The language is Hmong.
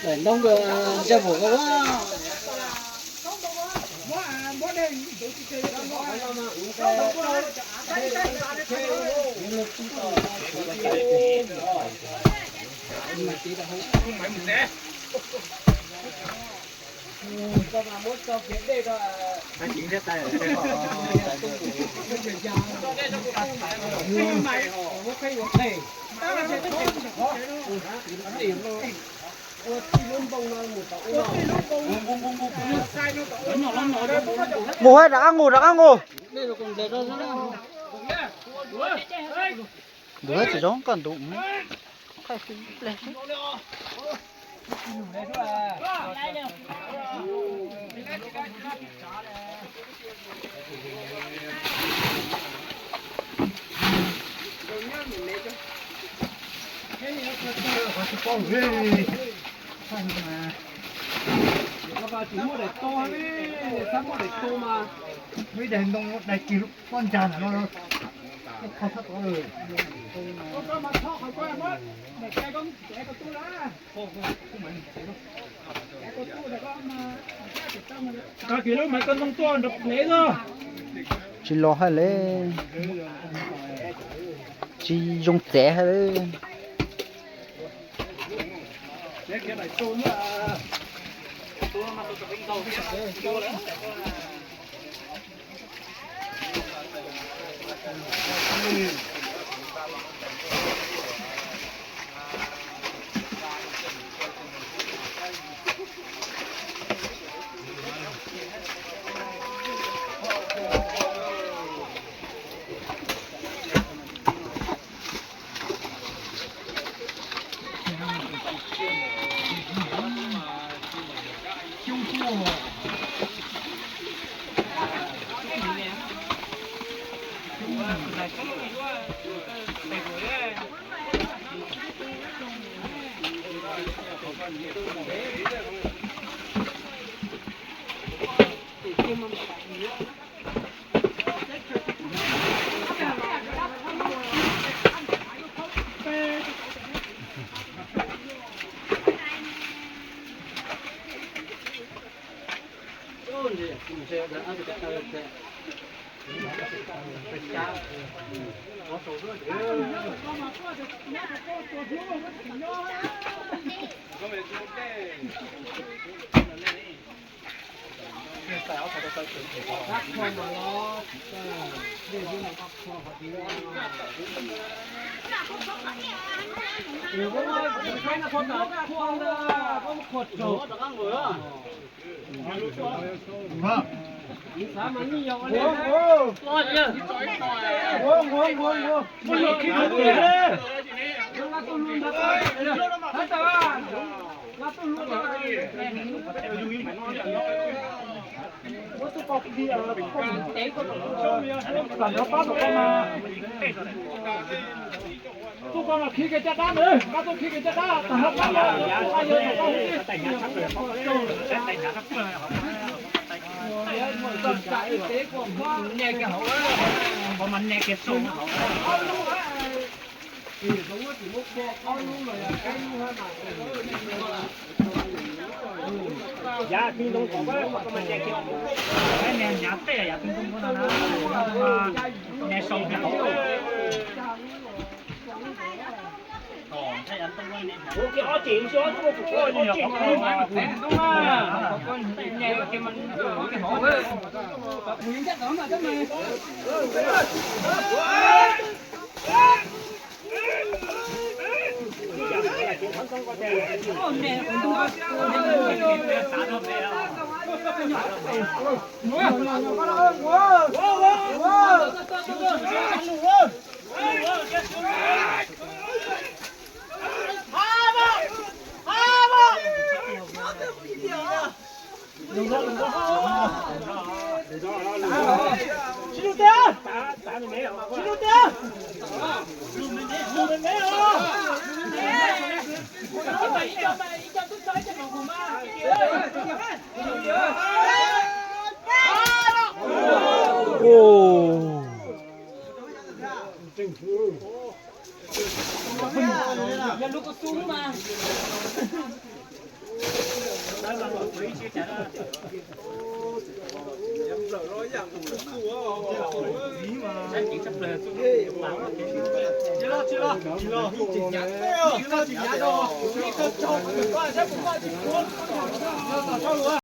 Daim ntoo nkawd ntsaj vum ko. Mus, rov qab mus, rov qab mus. Ntuv tsis zoo koj ntuv. Muaj daim tau, xab muaj daim tau mas, muaj ib daim ntoo daig kis lub pob ntsa ntawm no, kho sab tod. Kho kiag lub mas koj ntoo tuaj nrog plev xwb. Tsis los hais li, tsis zoo txav hais li. Tuaj koj no khi kiag caj dab na, koj tuaj khi kiag caj dab, tag hab pab yog, yog, yog, yog, Tsis los, tsis los, tsis los.